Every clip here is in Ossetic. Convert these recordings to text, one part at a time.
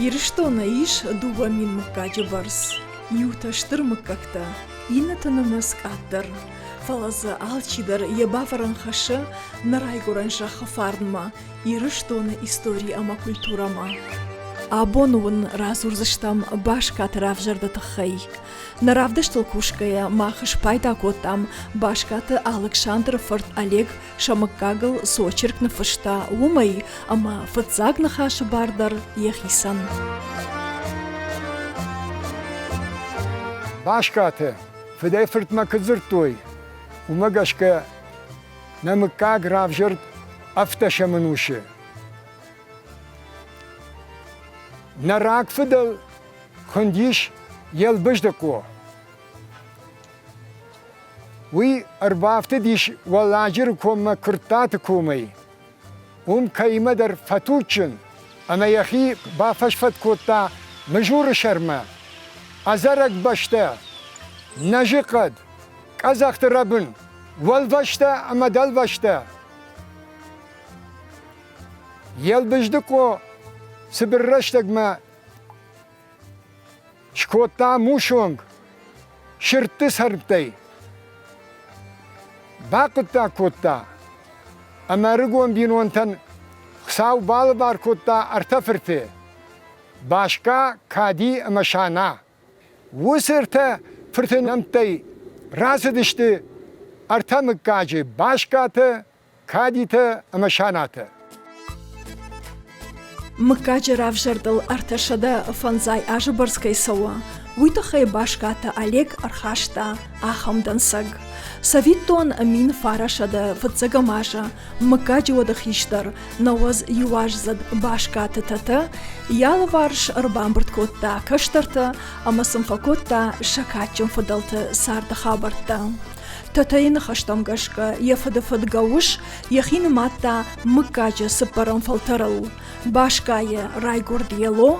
Ирыстоны ис 2000 мыггаджы бӕрц. Иутӕ стыр мыггӕгтӕ, иннӕты нымӕц къаддӕр. Фӕлӕ дзы алчидӕр йӕ бавӕрӕн хӕссы нӕ райгуырӕн зӕххы фарнмӕ, Ирыстоны истори ӕмӕ культурӕмӕ. Абон уын радзурдзыстӕм Баскаты равзӕрды тыххӕй. Нӕ равдыстыл кусгӕйӕ мах спайда кодтам Баскаты Алыксандры фырт Олег сӕ мыггагыл цы очерк ныффыста, уымӕй ӕмӕ фыццаг ныхасы бар дӕр йӕхицӕн. Баскаты фыдӕй фыртмӕ куыд дзырдтой, уымӕ гӕсгӕ нӕ мыггаг равзӕрд ӕвддӕсӕм ӕнусы. Нӕ рагфыдӕл хуындис Елбыздыхъо. Уый ӕрбафтыдис Уӕлладжыры коммӕ Куырттаты комӕй. Уым кӕимӕдӕр фӕтуджджын ӕмӕ йӕхи бафӕсфӕд кодта Мызуры сӕрмӕ. Ӕдзӕрӕг бӕстӕ, нӕзы хъӕд, къӕдзӕхты рӕбын, уӕлвӕзтӕ ӕмӕ дӕлвӕзтӕ. Елбыздыхъо цыбыр рӕстӕгмӕ скодта мусонг сырдты цӕрмттӕй. Бахъуыддаг кодта, ӕмӕ ӕрыгон бинонтӕн Хуыцау балӕвар кодта ӕртӕ фырты – Баска, Кади ӕмӕ Сана. Уыцы ӕртӕ фырты нӕмттӕй рацыдысты ӕртӕ мыггаджы – Баскатӕ, Кадитӕ ӕмӕ Санатӕ. Мыггаджы равзӕрдыл 305 азы бӕрц кӕй цӕуы, уый тыххӕй Баскаты Олег ӕрхаста ахӕм дӕнцӕг. Цӕвиттон, 1900 фыццӕгӕм азы мыггаджы уӕды хистӕр, 91-аздзыд Баскаты Тӕтӕ йӕ алыварс ӕрбамбырд кодта кӕстӕртӕ ӕмӕ сын фӕкодта сӕ кадджын фыдӕлты царды хабӕрттӕ. Тӕтӕйы ныхӕстӕм гӕсгӕ, йӕ фыдыфыд Гӕуыс йӕхи нымадта мыггаджы цыппӕрӕм фӕлтӕрыл. Баскайы райгуырд Ело,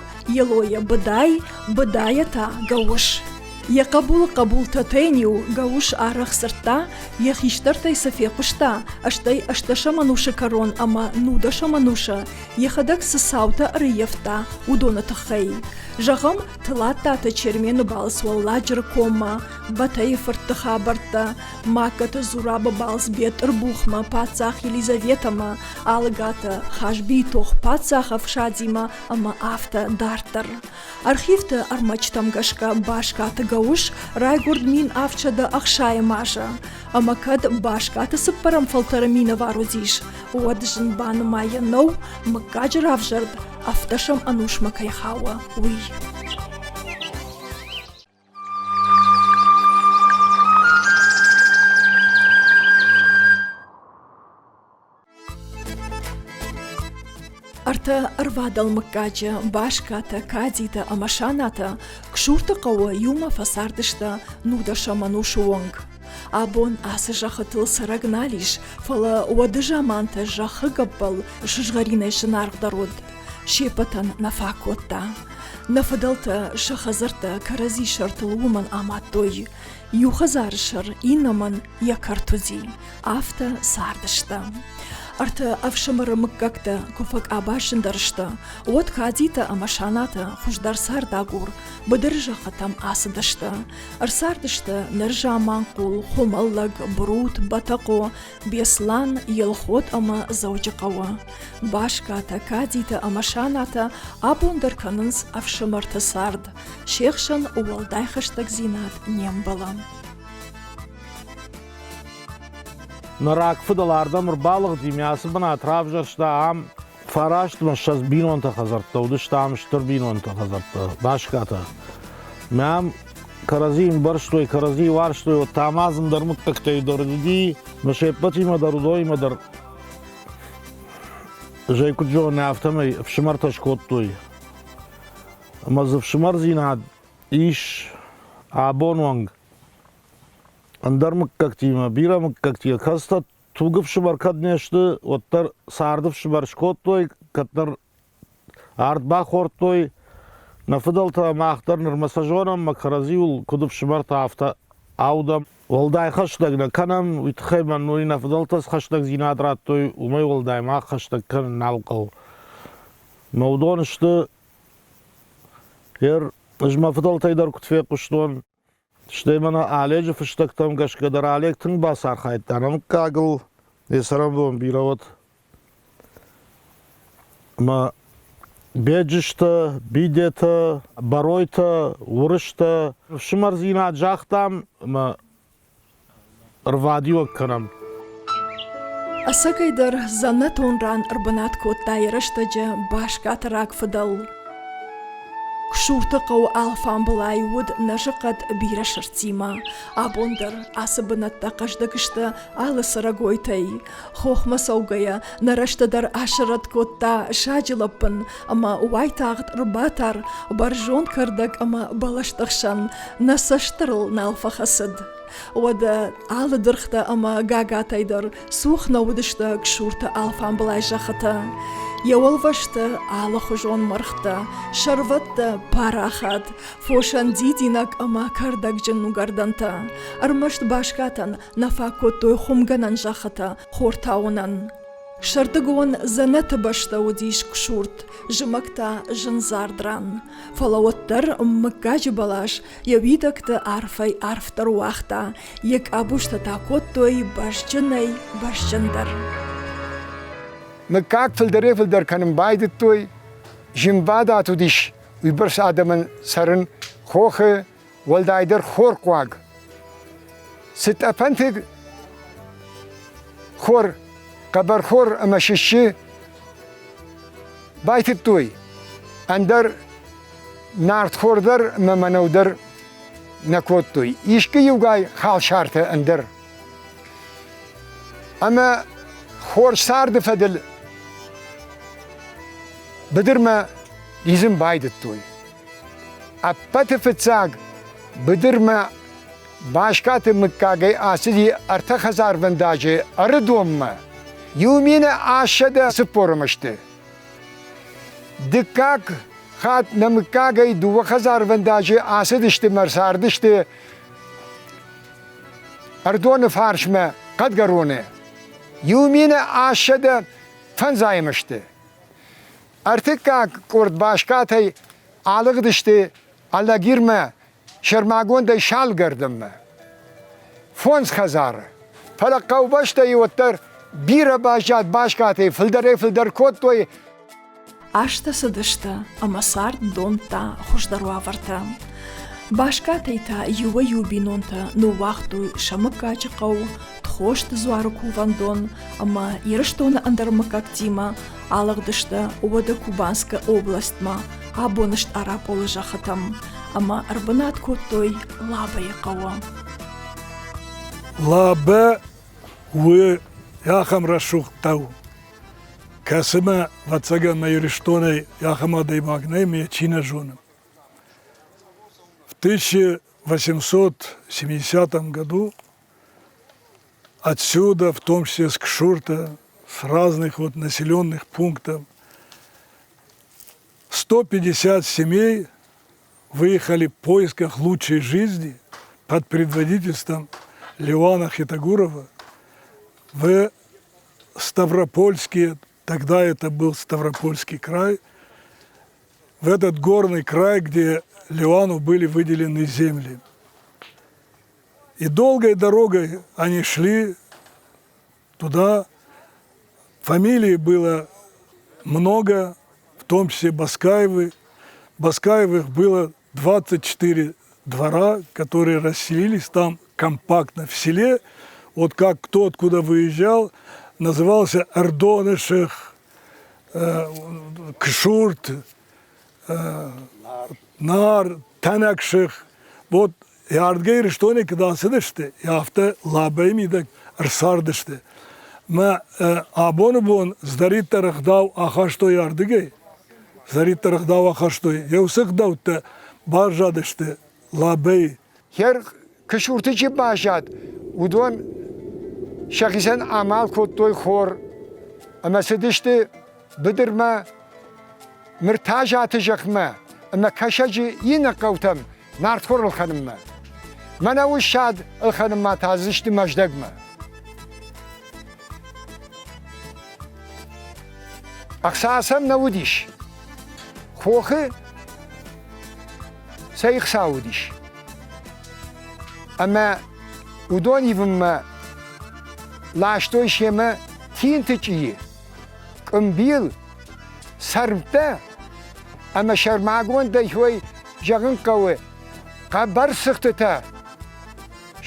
Елойӕ Быдай, Быдайӕ та Гӕуыс. Йӕ хъӕбулы хъӕбул Тӕтӕйӕн-иу Гӕуыс арӕх дзырдта, йӕ хистӕртӕй цы фехъуыста, стӕй ӕстдӕсӕм ӕнусы кӕрон ӕмӕ нудӕсӕм ӕнусы йӕхӕдӕг цы цаутӕ ӕрыййӕфта, уыдоны тыххӕй. Зӕгъӕм, Тылаттаты Чермены балц Уӕлладжыры коммӕ, Бӕтӕйы фыртты хабӕрттӕ, Магкаты Зурабы балц Бетъырбухмӕ паддзах Елизаветӕмӕ, Алыгаты Хазбийы тох паддзах ӕфсадимӕ ӕмӕ афтӕ дарддӕр. Архивты ӕрмӕджытӕм гӕсгӕ Баскаты Гӕуыс райгуырд 1760 азы, ӕмӕ кӕд Баскаты цыппӕрӕм фӕлтӕры минӕвар уыдис, уӕд зын банымайӕн нӕу, мыггаджы равзӕрд ӕвддӕсӕм ӕнусмӕ кӕй хауы, уый. Ӕртӕ ӕрвадӕл мыггаджы, Баскатӕ, Кадзитӕ ӕмӕ Санатӕ, Ксурты хъӕуы иумӕ фӕцардысты нудӕсӕм ӕнусы онг. Абон ацы зӕххытыл цӕрӕг нал ис, фӕлӕ уӕды заманты зӕххы гӕппӕл сызгъӕринӕй зынаргъдӕр уыд. Се ппӕтӕн нӕ фаг кодта. Нӕ фыдӕлтӕ сӕ хӕдзӕрттӕ кӕрӕдзи сӕртыл уымӕн амадтой. Иу хӕдзары сӕр иннӕмӕн йӕ кӕрт уыди, афтӕ цардысты. Ӕртӕ ӕфсымӕры мыггӕгтӕ куы фӕкъабазджындӕр сты, уӕд Кадзитӕ ӕмӕ Санатӕ хуыздӕр цардагур быдыры зӕххытӕм ацыдысты. Ӕрцардысты ныр Заманхъул, Хуымӕллӕг, Брут, Бӕтӕхъо, Беслӕн, Елхот ӕмӕ Дзӕуджыхъӕуы. Баскатӕ, Кадзитӕ ӕмӕ Санатӕ абон дӕр кӕнынц ӕфсымӕрты цард, се хсӕн уӕлдай хӕстӕгдзинад не мбӕлы. Нӕ рагфыдӕл ардӕм ӕрбалыгъди мӕ ацы бынат равзӕрста ам фарастмӕ ссӕдз бинонтӕ хӕдзӕрттӕ уыдысты ам стыр бинонтӕ хӕдзӕрттӕ, Баскатӕ. Мӕ ам кӕрӕдзийы ӕмбӕрстой, кӕрӕдзийы уарзтой, уӕд та ма ӕндӕр мыггӕгтӕй дӕр уыди, мӕ се ппӕтимӕ дӕр, уыдоимӕ дӕр зӕй куыд зоны, афтӕмӕй ӕфсымӕртӕ скодтой. Ӕмӕ дзы ӕфсымӕрдзинад ис абон онг ӕндӕр мыггӕгтимӕ, бирӕ мыггӕгтимӕ, кӕцытӕ туг ӕфсымӕр кӕд не сты, уӕддӕр царды ӕфсымӕр скодтой, кӕддӕр ард бахордтой. Нӕ фыдӕлтӕ мах дӕр нырмӕ сӕ зонӕм, мӕ кӕрӕдзиуыл куыд ӕфсымӕртӕ, афтӕ аудӕм. Уӕлдай хӕстӕг нӕ кӕнӕм, уый тыххӕй мӕн уый нӕ фыдӕлтӕ цы хӕстӕгдзинад радтой, уымӕй уӕлдай мах хӕстӕг кӕнын нал хъӕуы. Мӕ уыдон сты. Ер ӕз мӕ фыдӕлтӕй дӕр куыд фехъуыстон, стӕй мӕнӕ Оледжы фыстӕгтӕм гӕсгӕ дӕр Олег тынг бацархайдта нӕ мыггагыл, йӕ цӕрӕнбон бирӕ уӕд. Ӕмӕ Беджызтӕ, Бидетӕ, Баройтӕ, Уырыстӕ ӕфсымӕрдзинад загътам ӕмӕ ӕрвадиуӕг кӕнӕм. Ӕцӕгӕйдӕр дзӕнӕтон ран ӕрбынат кодта йӕ рӕстӕджы Баскаты рагфыдӕл. Ксурты хъӕуы алфамбылай уыд нӕзыхъӕд бирӕ сырдтимӕ. Абон дӕр ацы бынӕттӕ хъӕздыг сты алы цӕрӕгойтӕй. Хохмӕ цӕугӕйӕ нӕ рӕзты дӕр асӕрӕтт кодта саджы лӕппын ӕмӕ уайтагъд ӕрбатар бӕрзонд кӕрдӕг ӕмӕ бӕлӕсты хсӕн нӕ цӕстырыл нал фӕхӕцыд. Уӕдӕ алы дыргътӕ ӕмӕ гагатӕй дӕр цух нӕ уыдысты Ксурты алфамбылай зӕххытӕ. Йӕ уӕлвӕзты алыхуызон мӕргътӕ, сӕрвӕттӕ парахат, фосӕн дидинӕг ӕмӕ кӕрдӕгджын угӕрдӕнтӕ. Ӕрмӕст баскатӕн нӕ фаг кодтой хуымгӕнӕн зӕххытӕ хортауынӕн. Сӕрдыгон дзӕнӕты бӕстӕ уыдис Ксурт, зымӕг та зындзард ран. Фӕлӕ уӕддӕр мыггаджы бӕлас йӕ уидӕгты арфӕй-арфдӕр уагъта, йӕ къабузтӕ та кодтой бӕзджынӕй-бӕзджындӕр. Мыггаг фылдӕрӕй-фылдӕр кӕнын байдыдтой, зынвадат уыдис уыйбӕрц адӕмӕн цӕрын хохы, уӕлдайдӕр хорхъуаг. Цы тъӕпӕнты хор, хъӕбӕрхор ӕмӕ сысджы байтыдтой, ӕндӕр нартхор дӕр ӕмӕ мӕнӕу дӕр нӕ кодтой. Искуы иугай халсартӕ ӕндӕр. Ӕмӕ хорз царды фӕдыл быдырмӕ лидзын байдыдтой. Ӕппӕты фыццаг быдырмӕ Баскаты мыггагӕй ацыди ӕртӕ хӕдзарвӕндаджы Ӕрыдонмӕ, 1840 азты. Дыккаг хатт нӕ мыггагӕй дыууӕ хӕдзарвӕндаджы ацыдысты мӕ ӕрцардысты Ӕрыдоны фарсмӕ Хъӕдгӕроны, 1805 азты. Ӕртыккаг къорд Баскатӕй алыгъдысты Алагирмӕ, сӕрмагондӕй Салгӕрдынмӕ. Фондз хӕдзары. Фӕлӕ хъӕубӕстӕй уӕддӕр бирӕ баззад Баскатӕй, фылдӕрӕй-фылдӕр кодтой. Азтӕ цыдысты, ӕмӕ цард домдта хуыздӕр уавӕртӕ. Баскатӕй та иуӕй-иу бинонтӕ ныууагътой сӕ мыггаджы хъӕу, Тхосты дзуары кувӕндон ӕмӕ Ирыстоны ӕндӕр мыггӕгтимӕ алыгъдысты уӕды Кубанскы областмӕ, абоны Стъараполы зӕххытӕм ӕмӕ ӕрбынат кодтой Лабӕйы хъӕуы. Лабӕ у ахӕм рӕсугъд хъӕу, кӕцымӕ, ӕвӕццӕгӕн, мӕ Ирыстонӕй ахӕм адӕймаг нӕй, ӕмӕ йӕ чи нӕ зоны. В 1870 году отсюда, в том числе с Кшурта, с разных вот населенных пунктов, 150 семей выехали в поисках лучшей жизни под предводительством Левана Хитагурова в Ставропольские, тогда это был Ставропольский край, в этот горный край, где Ливану были выделены земли. И долгой дорогой они шли туда. Фамилий было много, в том числе Баскаевы. Баскаевых было 24 двора, которые расселились там компактно в селе. Вот как кто откуда выезжал, назывался Эрдонышех, Кшурт, Нар, Тӕнӕгсых. Вот ардгӕй Ирыстоны куыд ацыдысты, афтӕ Лабӕйы мидӕг ӕрцардысты. Мӕ абоны бон цыдӕриддӕр ӕгъдау ахастой ардыгӕй, цыдӕриддӕр ӕгъдау ахастой, йӕ уыцы ӕгъдӕуттӕ баззадысты Лабӕйы. Хер Кысурты чи баззад, уыдон сӕхицӕн амал кодтой хор ӕмӕ цыдысты быдырмӕ Мыртазаты зӕхмӕ ӕмӕ Кӕсӕджы иннӕ хъӕутӕм нартхор ӕлхӕнынмӕ. Мӕнӕуы ссад ӕлхӕнынмӕ та цыдысты Мӕздӕгмӕ. Ӕхца сӕм нӕ уыдис. Хохы. Цӕй хца уыдис? Ӕмӕ уыдон ивынмӕ ластой семӕ тинтычъийы, къуымбил, цӕрмттӕ ӕмӕ сӕрмагондӕй хой зӕгъын хъӕуы хъӕбӕр цыхтытӕ,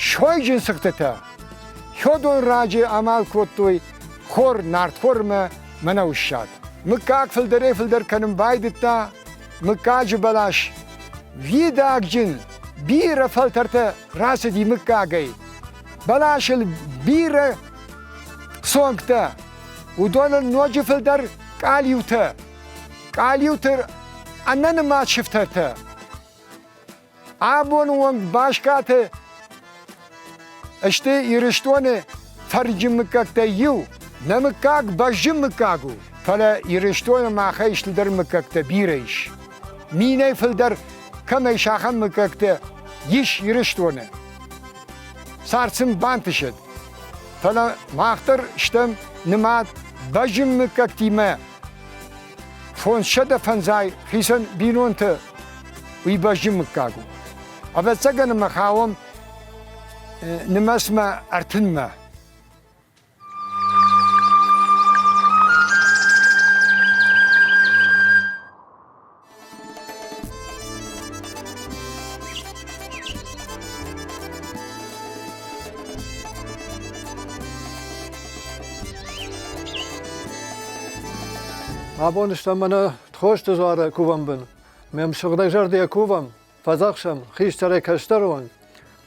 сойджын цыхтытӕ. Хёдон раджы амал кодтой хор нартхормӕ мӕнӕуы ссад. Мыггаг фылдӕрӕй-фылдӕр кӕнын байдыдта, мыггаджы бӕлас уидагджын бирӕ фӕлтӕртӕ рацыди мыггагӕй. Бӕласыл бирӕ цонгтӕ, уыдоныл ноджы фылдӕр къалиутӕ, къалиуты ӕнӕнымад сыфтӕртӕ. Абоны онг Баскаты сты Ирыстоны фӕрнджын мыггӕгтӕй иу. Нӕ мыггаг бӕзджын мыггаг у, фӕлӕ Ирыстоны махӕй стылдӕр мыггӕгтӕ бирӕ ис. Минӕй фылдӕр кӕмӕй ахӕм мыггӕгтӕ ис Ирыстоны. Цард сын бантысӕд. Фӕлӕ мах дӕр стӕм нымад бӕзджын мыггӕгтимӕ. 505 хицӕн бинонты уый бӕзджын мыггаг у. Ӕвӕццӕгӕн ӕмӕ хауӕм нымӕцмӕ ӕртынмӕ. Абон стӕм мӕнӕ Тхосты дзуары кувӕн бын. Мӕм сыгъдӕгзӕрдӕйӕ кувӕм, фӕдзӕхсӕм хистӕрӕй кӕстӕры онг.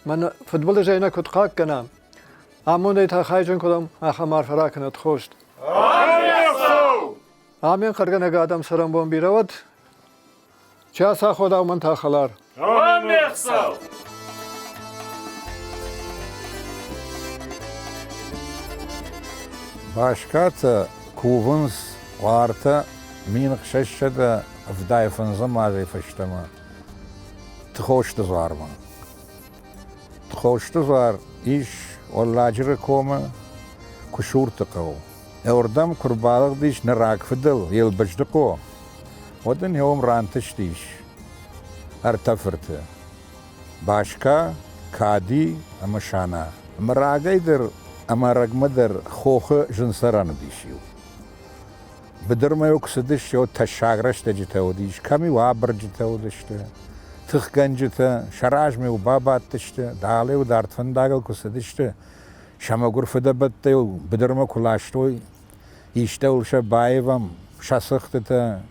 Мӕн фыдбылызӕй нӕ куыд хъахъхъӕна, амондӕй та хайджын куыд уӕм, ахӕм арфӕ ракӕнӕд Тхост. Амен хъӕргӕнӕг адӕм цӕрӕнбон бирӕ уӕд. Чи ацаходау мӕн та хӕлар. Амехсау! Баскатӕ кувынц уартӕ 1675 азӕй фӕстӕмӕ Тхосты дзуармӕ. Тхосты дзуар ис Уӕлладжыры комы Куысурты хъӕуы. Уырдӕм куы рбалыгъдис нӕ рагфыдыл Елбыздыхъо, уӕд ын уым рантыстис ӕртӕ фырты: Баска, Кади ӕмӕ Сана. Ӕмӕ рагӕй дӕр ӕмӕ ӕрӕгмӕ дӕр хохы зын цӕрӕн уыдис иу. Быдырмӕ-иу куы цыдысты, уӕд тӕссаг рӕстӕджытӕ уыдис, кӕм-иу абырджытӕ уыдысты, тыхгӕнджытӕ, сӕ размӕ-иу бабадтысты, дӕле-иу дард фӕндагыл куы цыдысты, сӕ мӕгуыр фыдӕбӕттӕ-иу быдырмӕ куы ластой, истӕуыл сӕ баивӕм, сӕ цыхтытӕ,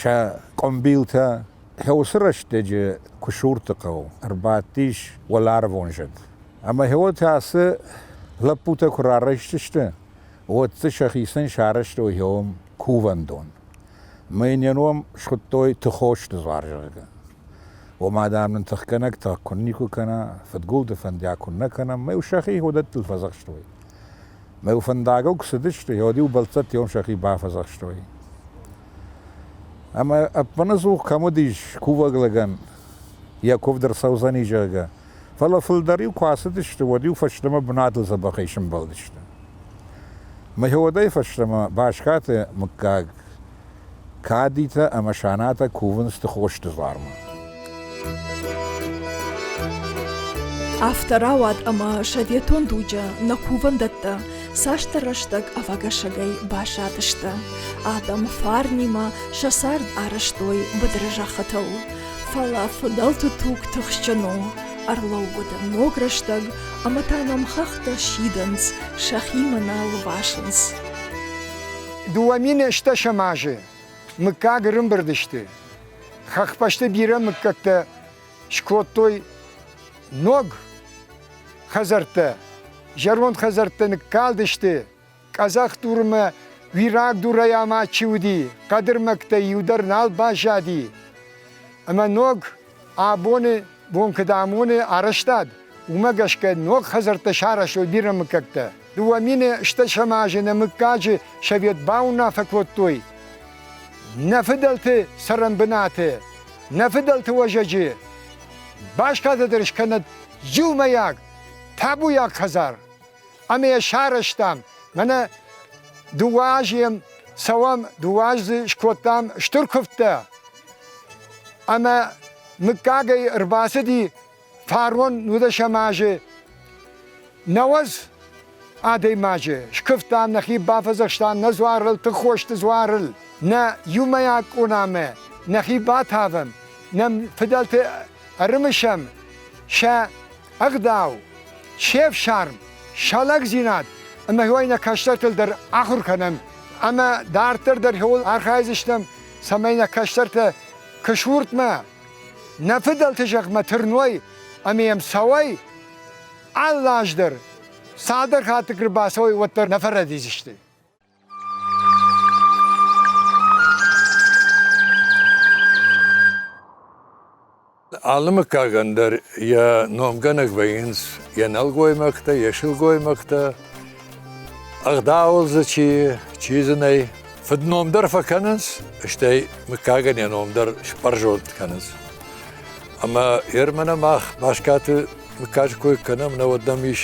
сӕ къуымбилтӕ. Уыцы рӕстӕджы Куысурты хъӕу ӕрбадтис уӕларвон зӕд. Ӕмӕ гъеуӕд ацы лӕппутӕ куы рарӕзтысты, уӕд дзы сӕхицӕн сарӕзтой гъеуым кувӕндон. Мӕ йын йӕ ном схуыдтой Тыхосты дзуар, зӕгъгӕ. Ома, дам, нын тыхгӕнӕг тых куы никуы кӕна, фыдгулты фӕндиаг куы нӕ кӕнӕм, мӕ-иу сӕхи уыдӕттыл фӕдзӕхстой. Мӕ-иу фӕндагыл куы цыдысты, уӕд-иу бӕлццӕттӕ уым сӕхи бафӕдзӕхстой. Ӕмӕ ӕппынӕдзух кӕм уыдис кувӕг лӕгӕн, йӕ куывд ӕрцӕудзӕни, зӕгъгӕ, фӕлӕ фылдӕр-иу куы ацыдысты, уӕд-иу фӕстӕмӕ бынатыл дзӕбӕхӕй сымбӕлдысты. Мӕ уӕдӕй фӕстӕмӕ Баскаты мыггаг Кадитӕ ӕмӕ Санатӕ кувынц Тыхосты дзуармӕ. Афтӕ рауад, ӕмӕ советон дуджы нӕ кувӕндӕттӕ цасдӕр рӕстӕг ӕвӕгӕсӕгӕй баззадысты. Адӕм фарнимӕ сӕ цард арӕзтой быдыры зӕххытыл. Фӕлӕ фыдӕлты туг тыхджын у, ӕрлӕууыд ног рӕстӕг ӕмӕ та нӕм хӕхтӕ сидынц, сӕхимӕ нӕ лвасынц. 2010 азы мыггаг ӕрӕмбырд сты. Хӕхбӕсты бирӕ мыггӕгтӕ скодтой ног хӕдзӕрттӕ. Зӕронд хӕдзӕрттӕ ныккалдысты, къӕдзӕхдурмӕ уираг дурӕй амад чи уыди, хъӕдырмӕгтӕй иу дӕр нал баззади. Ӕмӕ ног абоны бон куыд амоны арӕзтад, уымӕ гӕсгӕ ног хӕдзӕрттӕ сарӕзтой бирӕ мыггӕгтӕ. 2010 азы нӕ мыггаджы совет бауынаффӕ кодтой, нӕ фыдӕлты цӕрӕнбынаты, нӕ фыдӕлты уӕзӕджы бӕстӕтӕ дӕр скӕнӕд иумӕйаг табуйаг хӕдзар. Ӕмӕ йӕ сарӕзтам, мӕнӕ дыууӕ азы йӕм цӕуӕм, дыууӕ азы дзы скодтам стыр куывдтӕ. Ӕмӕ мыггагӕй ӕрбацыди фарон нудӕсӕм азы 90 адӕймаджы скуывтам, нӕхи бафӕдзӕхстам нӕ дзуарыл, тыххосты дзуарыл, нӕ иумӕйаг къонамӕ нӕхи батавӕм, нӕ фыдӕлты ӕрымысӕм сӕ ӕгъдау, се фсарм, сӕ лӕгдзинад ӕмӕ уый нӕ кӕстӕртыл дӕр ахуыр кӕнӕм ӕмӕ дарддӕр дӕр хиуыл архайдзыстӕм, цӕмӕй нӕ кӕстӕртӕ кысуртмӕ, нӕ фыдӕлты зӕхмӕ тырной ӕмӕ йӕм цӕуой алы аз дӕр цалдӕр хатты куы рбацӕуой, уӕддӕр нӕ фӕрӕдидзысты. Алы мыггагӕн дӕр йӕ номгӕнӕг вӕййынц йӕ нӕлгоймӕгтӕ, йӕ сылгоймӕгтӕ. Ӕгъдауыл дзы чи, чи дзы нӕй. Фыдном дӕр фӕкӕнынц, стӕй мыггагӕн йӕ ном дӕр сбӕрзонд кӕнынц. Ӕмӕ Ермӕнӕ мах Баскаты мыггаджы кой кӕнӕм, нӕ уӕд нӕм ис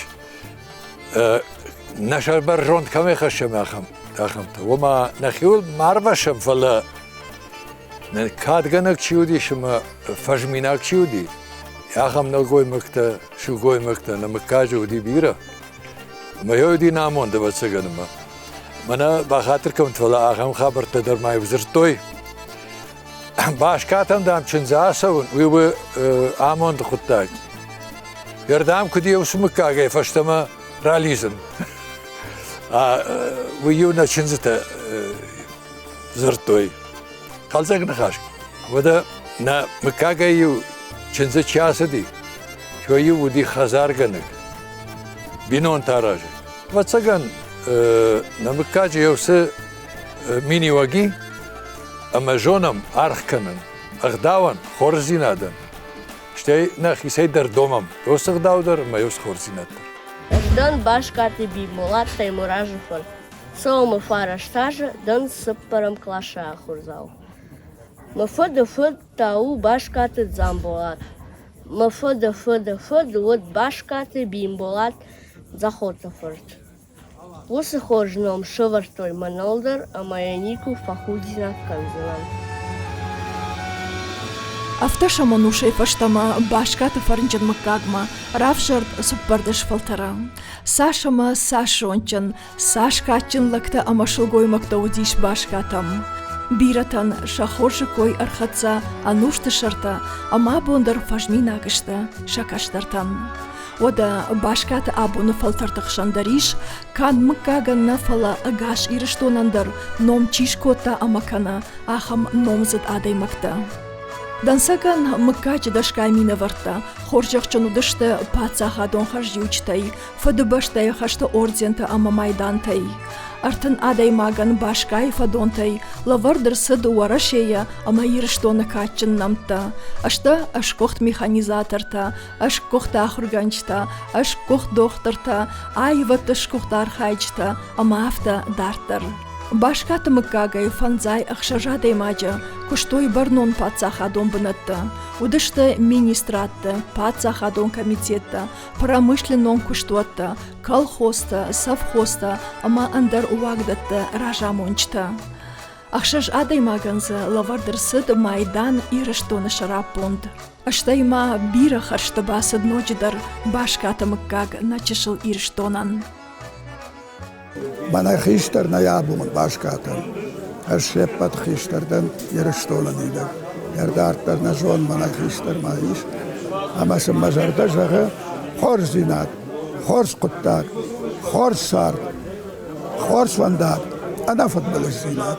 нӕ сӕрбӕрзонд кӕмӕй хӕссӕм, ахӕм, ахӕмтӕ. Уымӕ нӕхиуыл ма рвӕссӕм, фӕлӕ нӕ кадгӕнӕг чи уыдис ӕмӕ фӕзминаг чи уыди, ахӕм нӕлгоймӕгтӕ, сылгоймӕгтӕ нӕ мыггаджы уыди бирӕ. Ӕмӕ йӕ уыди нӕ амонд, ӕвӕццӕгӕн, ӕмӕ мӕнӕ бахатыр кӕнут, фӕлӕ ахӕм хабӕрттӕ дӕр ма дзырдтой. Баскатӕм, дам, чындзы ацӕуын, уый у амонды хъуыддаг. Йердӕм куыд еусы мыггагӕй фӕстӕмӕ ралидзын. Уый-иу нӕ чындзытӕ дзырдтой. Хъӕлдзӕг ныхас. Уӕдӕ нӕ мыггагӕй-иу чындзы чи ацыди, иу уыди хӕдзаргӕнӕг, бинонтӕ аразӕг. Ӕвӕццӕгӕн, нӕ мыггаджы еусы миниуӕги ӕмӕ зонӕм аргъ кӕнын ӕгъдауӕн, хорздзинадӕн, стӕй нӕхицӕй дӕр домӕм уыцы ӕгъдау дӕр ӕмӕ уыцы хорздзинад дӕр. Ӕз дӕн Баскаты Бимболат Таймуразы фырт. Цӕуы фараст азы, дӕн цыппӕрӕм къласы ахуырдзау. Мӕ фыды фыд та у Баскаты Дзамболат. Мӕ фыды фыды фыд уыд Баскаты Бимболат Дзахоты фырт. Уыцы хорз ном сӕвӕрдтой мӕныл дӕр ӕмӕ йӕ никуы фӕхудинаг кӕндзынӕн. Афтӕ ӕнусӕй фӕстӕмӕ Баскаты фӕрнджын мыггагмӕ равзӕрд 14 фӕлтӕры. Цас ӕмӕ цас зондджын, цас кадджын лӕгтӕ ӕмӕ сылгоймӕгтӕ уыдис Баскатӕм. Бирӕтӕн сӕ хорзы кой ӕрхӕццӕ ӕнусты сӕртӕ ӕмӕ абон дӕр фӕзминаг сты сӕ кӕстӕртӕн. Уӕдӕ Баскаты абоны фӕлтӕрты хсӕн дӕр ис, канд мыггагӕн нӕ, фӕлӕ ӕгас Ирыстонӕн дӕр ном чи скодта ӕмӕ кӕны, ахӕм номдзыд адӕймӕгтӕ. Дӕнцӕгӕн мыггаджы дӕсгай минӕвӕрттӕ хорзӕхджын уыдысты паддзахадон хӕрзиуджытӕй, Фыдыбӕстӕйы хӕсты ордентӕ ӕмӕ майдантӕй. 30 адӕймагӕн Баскайы фӕдонтӕй лӕвӕрд ӕрцыд Уӕрӕсейы ӕмӕ Ирыстоны кадджын нӕмттӕ, сты сгуыхт механизатортӕ, сгуыхт ахуыргӕнджытӕ, сгуыхт дохтыртӕ, аивӕдты сгуыхт архайджытӕ ӕмӕ афтӕ дарддӕр. Баскаты мыггагӕй фӕндзай ӕхсӕз адӕймаджы куыстой бӕрнон паддзахадон бынӕтты, уыдысты министрадты, паддзахадон комитеттӕ, промышленнон куыстуӕттӕ, колхозтӕ, совхозтӕ ӕмӕ ӕндӕр уагдӕтты разамонджытӕ. Ӕхсӕз адӕймагӕн дзы лӕвӕрд ӕрцыд майдан Ирыстоны сӕраппонд. Стӕй ма бирӕ хӕрзты бацыд ноджыдӕр Баскаты мыггаг нӕ чысыл Ирыстонӕн. Мӕнӕ хистӕр нӕй абон Баскатӕн. Ӕз се ппӕт хистӕр дӕн Ирыстоны мидӕг. Йӕ дарддӕр нӕ зон, мӕнӕ хистӕр ма ис. Ӕмӕ сын мӕ зӕрдӕ зӕгъы хорздзинад, хорз хъуыддаг, хорз цард, хорз фӕндаг, ӕнӕфыдбылыздзинад.